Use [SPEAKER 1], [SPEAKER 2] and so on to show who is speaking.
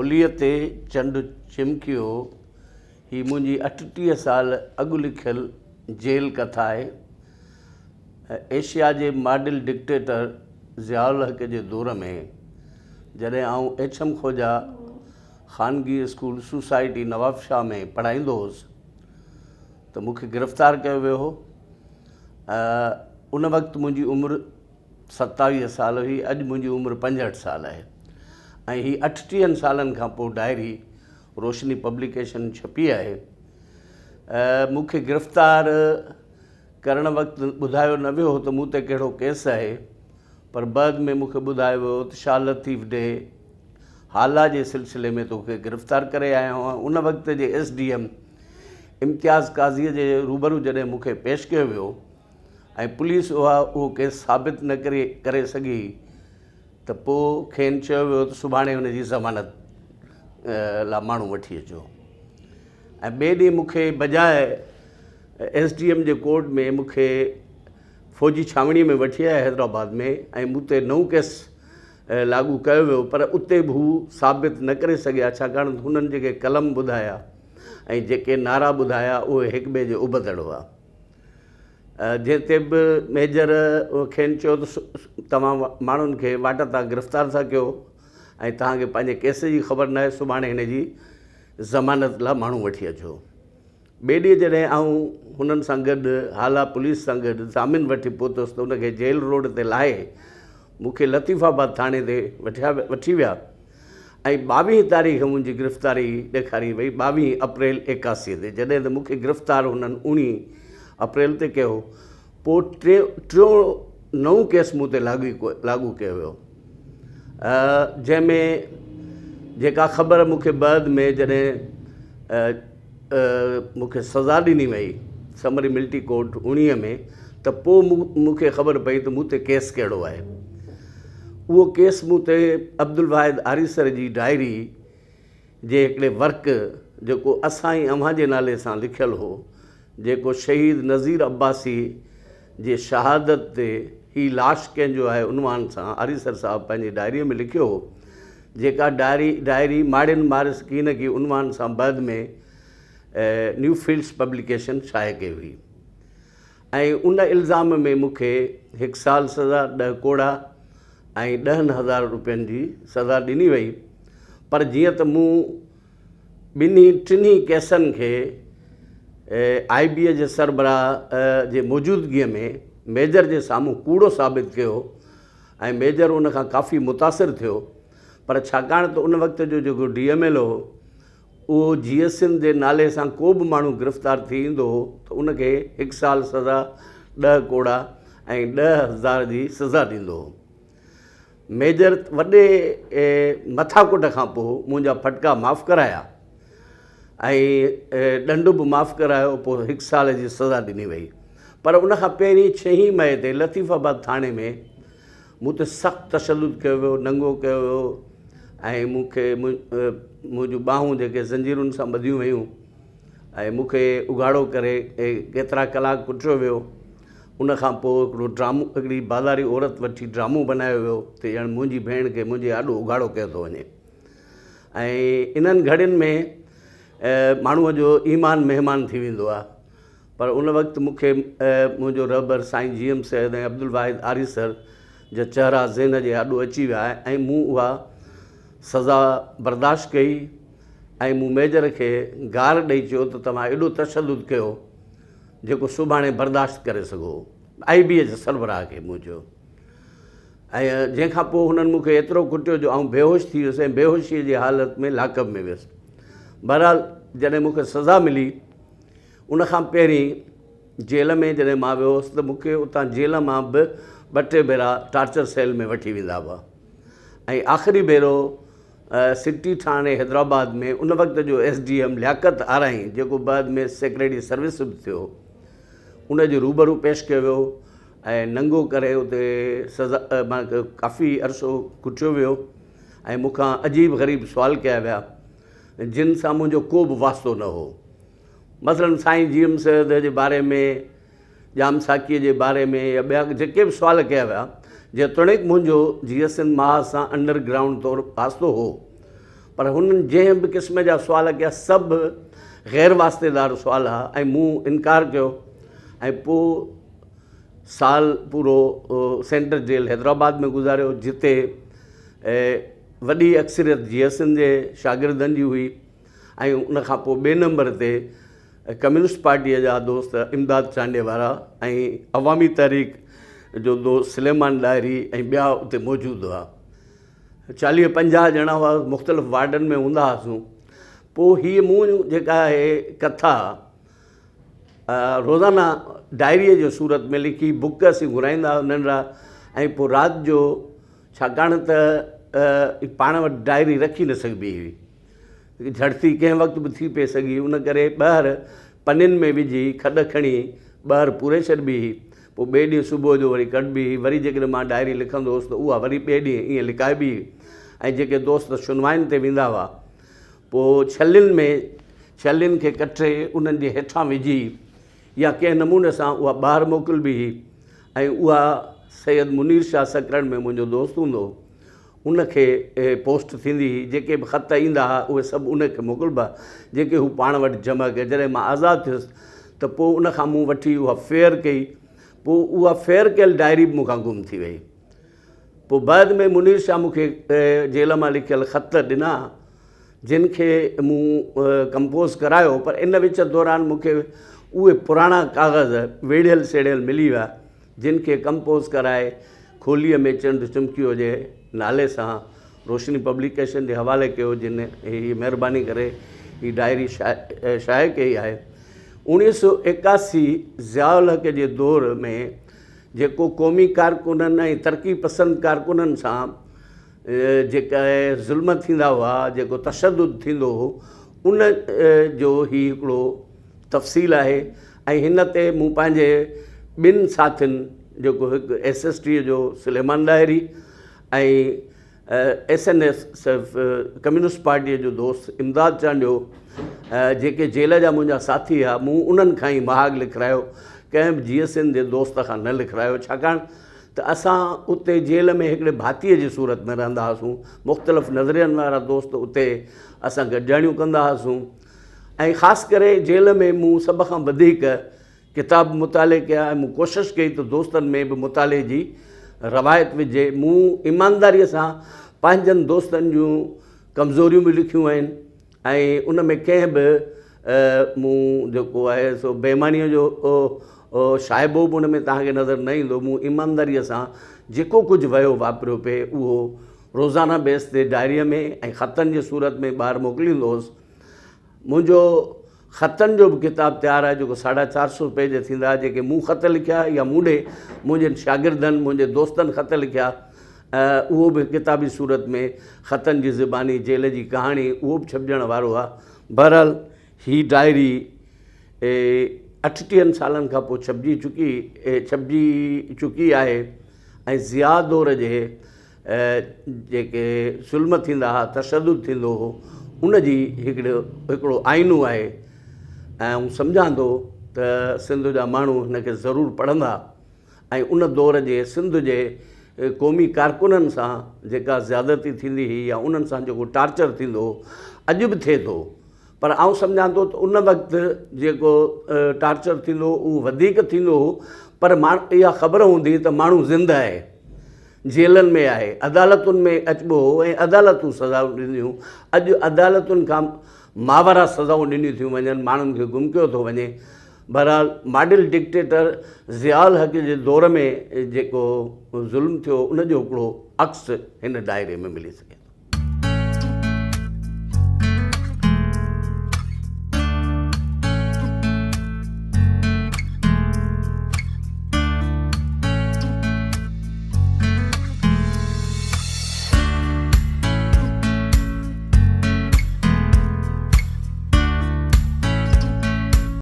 [SPEAKER 1] ڦليء تي چنڊ چمڪيو، هي منهنجي 38 سال اڳ لکيل جيل ڪٿا آهي. ايشيا جي ماڊل ڊڪٽيٽر ضياء الحق جي دور ۾ جڏهن آئون ايڇ ايم خوجا خانگي اسڪول سوسائٽي نوابشاهه ۾ پڙهائيندو هوس ته مون کي گرفتار ڪيو ويو هو. ان وقت منهنجي عمر 27 سال هئي، اڄ منهنجي عمر 65 سال آهي ۽ هي اٺٽيهن سالن کان پوء ڊائري روشني پبليڪيشن ڇپي آهي. مون کي گرفتار ڪرڻ وقت ٻڌايو نه ويو هو ته مون تي ڪهڙو ڪيس آهي، پر بعد ۾ مون کي ٻڌايو ويو ته شاهه لطيف ڊي هالا جي سلسلي ۾ توکي گرفتار ڪري آيا آهيون. ان وقت جي ايس ڊي ايم امتياز قاضيء جي روبرو جڏهن مون کي پيش ڪيو ويو ۽ پوليس اها اهو ڪيس ثابت نه ڪري ڪري سگهي ته پوء کين چيو ويو ته سڀاڻي هن جي ضمانت لا ماڻهو وٺي اچو ۽ ٻئي ڏينهن مون کي بجاء ايس ڊي ايم جي ڪورٽ ۾ مون کي فوجي ڇانوڻي ۾ وٺي آيا حيدرآباد ۾ ۽ مون تي نئون ڪيس لاڳو ڪيو ويو پر اتي به هو ثابت نه ڪري سگهيا ڇاڪاڻ ته هنن جيڪي قلم ٻڌايا ۽ جيڪي نعرا ٻڌايا اهي هڪ ٻئي جي ابتڙ هئا. جنهن تي به ميجر کين چيو ته توهان ماڻهن کي واٽ تان گرفتار ٿا ڪيو ۽ توهان کي پنهنجي ڪيس جي خبر ناهي، سڀاڻي هن جي ضمانت لاء ماڻهو وٺي اچو. ٻئي ڏينهن جڏهن آئون هنن سان گڏ هالا پوليس سان گڏ ضامن وٺي پهتس ته ان کي جيل روڊ تي لاهي مون کي لطيف آباد ٿاڻي تي وٺي ويا. ۽ 22 تاريخ منهنجي گرفتاري ڏيکاري وئي، 22 اپريل 81 تي، جڏهن ته مون کي گرفتار هنن 19 اپريل تي ڪيو، پوء ٽيون نئون ڪيس مون تي لاڳو ڪيو ويو، جنهن ۾ جيڪا خبر مون کي بعد ۾ جڏهن مون کي سزا ڏني وئي سمري ملٽي ڪورٽ 19 ۾ ته پوء مون کي خبر پئي ته مون تي ڪيس ڪهڙو آهي. اهو ڪيس مون تي عبدالواحد آريسر جي ڊائري جي هڪڙي ورق جيڪو اسان ۽ اوهان جي نالي سان لکيل هو، جيڪو شهيد نذير عباسي جي شهادت تي هي لاش ڪنهن جو آهي عنوان سان آريسر صاحب پنهنجي ڊائريء ۾ لکيو هو، جيڪا ڊائري ڊائري ماڙين مارس ڪين ڪي عنوان سان بعد ۾ نيو فيلڊس پبليڪيشن شايع ڪئي هئي. ۽ ان الزام ۾ مون کي هڪ سال سزا، ڏهه ڪوڙا ۽ 10,000 روپين جي سزا ڏني وئي، پر جيئن ته مون ٻنهي ٽنهي ڪيسن کي آء بي جي سربراهه جي موجودگيء ۾ ميجر جي سامهون ڪوڙو ثابت ڪيو ۽ ميجر ان کان ڪافي متاثر ٿيو، پر ڇاڪاڻ ته ان وقت جو جيڪو ڊي ايم ايل هو، اهو جيئي سنڌ جي نالي سان ڪو به ماڻهو گرفتار ٿي ايندو هو ته ان کي هڪ سال سزا، ڏهه ڪوڙا ۽ 10,000 جي سزا ڏيندو هو. ميجر وڏي مٿاڪٽ کان پوء منهنجا ڦٽڪا معاف ڪرايا ۽ ڏنڊ به معاف ڪرايو، پوء هڪ سال جي سزا ڏني وئي. پر ان کان پهرين ڇهين مئي تي لطيف آباد ٿاڻي ۾ مون تي سخت تشدد ڪيو ويو، ننگو ڪيو ويو ۽ مون کي منهنجون ٻانهون جيڪي زنجيرن سان ٻڌيون ويون ۽ مون کي اگهاڙو ڪري ڪيترا ڪلاڪ ڪٽيو ويو. ان کان پوء هڪڙو ڊرامو هڪڙي بازاري عورت وٺي ڊرامو بنايو ويو ته ڄڻ منهنجي ڀيڻ کي منهنجي آڏو اگهاڙو ڪيو ٿو وڃي ۽ انهن گهڙين ۾ ماڻهوء جو ايمان مهمان ٿي ويندو آهي. پر ان وقت مون کي منهنجو رهبر سائين جي ايم سيد ۽ عبدالواحد آريسر جا چهرا ذهن جي آڏو اچي ويا ۽ مون اها سزا برداشت ڪئي ۽ مون ميجر کي گار ڏئي چيو ته توهان ايڏو تشدد ڪيو جيڪو سڀاڻي برداشت ڪري سگهو. آء بي جي سربراهه کي مون چيو ۽ جنهن کان پوء هنن مون کي ايترو ڪٽيو جو آئون بيهوش ٿي ويس ۽ بيهوشيء جي حالت ۾ لاڪ اپ ۾ ويس. بهرحال جڏهن مون کي سزا ملي ان کان پهرين جيل ۾ جڏهن مان ويو هوس ته مون کي اتان جيل مان به ٻه ٽي ڀيرا ٽارچر سيل ۾ وٺي ويندا هئا ۽ آخري ڀيرو سٽي ٿاڻي حيدرآباد ۾ ان وقت جو S D M Liaquat Arain جيڪو بعد ۾ سيڪريٽري سروس به ٿيو ان جي روبرو پيش ڪيو ويو ۽ ننگو ڪري اتي سزا ڪافي عرصو ڪٽيو ويو ۽ مون کان عجيب غريب سوال ڪيا ويا جن سان منهنجو ڪو به واسطو نه هو. مثلاً سائين جي ايم سيد جي باري ۾، ڄام ساقيء جي باري ۾ يا ٻيا جيڪي به سوال ڪيا ويا، جيتوڻيڪ منهنجو جي ايس اين محاذ سان انڊر گرائونڊ طور واسطو هو، پر هنن جنهن به قسم جا سوال ڪيا سڀ غير واسطيدار سوال ها ۽ مون انڪار ڪيو ۽ پوء سال پورو سينٽر جيل حيدرآباد ۾ گذاريو جتي وڏي اڪثريت جي ايس اين جي شاگردن جي هئي ۽ ان کان پوء ٻئي نمبر تي ڪميونسٽ پارٽيء جا دوست امداد چانڊيي وارا ۽ عوامي تحريڪ جو دوست سليمان ڏاهري ۽ ٻيا اتي موجود هئا. چاليهه پنجاهه ڄڻا هئا، مختلف وارڊن ۾ هوندا هئاسون. پوء هيء مون جيڪا آهي ڪٿا روزانه ڊائريء جي صورت ۾ لکي بڪ اسين گهرائيندا هئا ننڍڙا ۽ پوء رات جو ڇاڪاڻ ته پاڻ وٽ ڊائري رکي نه سگهبي هئي. جهڙتي ڪنهن وقت به ٿي پئي سگهي، ان ڪري ٻهر پنين ۾ وجهي کڏ کڻي ٻهر پوري ڇڏبي هئي. پوء ٻئي ڏينهن صبح جو وري ڪڍبي هئي. وري جيڪڏهن مان ڊائري لکندو هوس ته اها وري ٻئي ڏينهن ائين لڪائبي هئي ۽ جيڪي دوست شنوائين تي ويندا هئا، پوء ڇلين ۾ ڇلين کي ڪٽي انهن جي هيٺان وجهي يا ڪنهن نموني سان اها ٻاهر موڪلبي هئي ۽ اها سيد منير شاهه سڪرنڊ ۾ منهنجو دوست هوندو هو، ان کي پوسٽ ٿيندي هئي، جيڪي به خط ايندا ها اهي سڀ ان کي موڪلبا، جيڪي هو پاڻ وٽ جمع ڪيا. جڏهن مان آزاد ٿيس ته پوء ان کان مون وٺي اها فيئر ڪئي، پوء اها فيئر ڪيل ڊائري به مون کان گم ٿي وئي. پوء بعد ۾ منير شاهه مون کي جيل مان لکيل خط ڏنا، جن کي مون ڪمپوز ڪرايو، پر ان وچ دوران مون کي اهي پراڻا ڪاغذ ويڙهيل سيڙهيل ملي ويا، جن کي ڪمپوز ڪرائي کوليء ۾ چنڊ چمڪيو جي نالي سان روشني پبليڪيشن جي حوالي ڪيو، جن هيء مهرباني ڪري هي ڊائري شايع ڪئي آهي. 1981 ضياء الحق جي دور ۾ جيڪو قومي ڪارڪنن ۽ ترقي پسند ڪارڪنن سان جيڪي ظلم ٿيندا هئا، جيڪو تشدد ٿيندو هو، ان جو هي هڪڙو تفصيل آهي ۽ هن تي مون پنهنجي ٻن ساٿين جيڪو هڪ ايس ايس ٽي جو Suleman Dahri ۽ S N S communist پارٽيء جو دوست امداد چانڊيو جيڪي جيل جا منهنجا ساٿي هئا مون انهن کان ئي مهاڳ لکرايو ڪنهن به جي ايس اين جي دوست کان نه لکرايو ڇاڪاڻ ته اسان اتي جيل ۾ هڪڙي ڀاتيء جي صورت ۾ رهندا هئاسون مختلف نظرين وارا دوست اتي اسان گڏجاڻيون ڪندا هئاسون ۽ خاص ڪري جيل ۾ مون سڀ کان وڌيڪ ڪتاب مطالع ڪيا ۽ مون ڪوشش ڪئي ته دوستن ۾ به مطالعي جي روايت وجهي. مون ايمانداريء سان پنهنجن دوستن جون ڪمزوريون به لکيون آهن ۽ ان ۾ ڪنهن به مون جيڪو آهي سو بيمانيء جو شائبو به ان ۾ توهان کي نظر نه ايندو. مون ايمانداريء سان جيڪو ڪجهه وهيو واپريو پئي اهو روزانه بيس تي ڊائريء ۾ ۽ خطن جي صورت ۾ ٻاهر موڪليندو هوس. منهنجو خطن جو به ڪتاب تيار آهي جيڪو ساڍا چار سو پيج ٿيندا جيڪي مون خط لکيا يا مون ڏي منهنجن شاگردن منهنجي دوستن خط لکيا اهو به ڪتابي صورت ۾ خطن جي زباني جيل جي ڪهاڻي اهو به ڇپجڻ وارو آهي بهرحال هي ڊائري اٺٽيهن سالن کان پوء ڇپجي چڪي ڇپجي چڪي آهي ۽ ضياء دور جي جيڪي ظلم ٿيندا ها، تشدد ٿيندو هو، ان جي هڪڙو هڪڙو آئينو آهي ۽ آئون سمجهان ٿو ته سنڌ جا ماڻهو هن کي ضرور پڙهندا ۽ ان دور جي سنڌ جي قومي ڪارڪنن سان جيڪا زيادتي ٿيندي هئي يا انهن سان جيڪو ٽارچر ٿيندو هو اڄ به ٿئي ٿو پر آئون سمجهان ٿو ته ان وقت جيڪو ٽارچر ٿيندو هو اهو وڌيڪ ٿيندو هو پر اها خبر هوندي هئي ته ماڻهو زنده آهي جيلن ۾ آهي، عدالتن ۾ اچبو هو ۽ عدالتون سزائون ڏينديون هيون، اڄ عدالتن کان ماورا سزائون ڏنيون ٿيون وڃن، ماڻهن کي گم ڪيو ٿو وڃي. بهرحال ماڊل ڊڪٽيٽر ضياء الحق جي دور ۾ جيڪو ظلم ٿيو ان جو هڪڙو عڪس هن ڊائري ۾ ملي سگهي ٿو.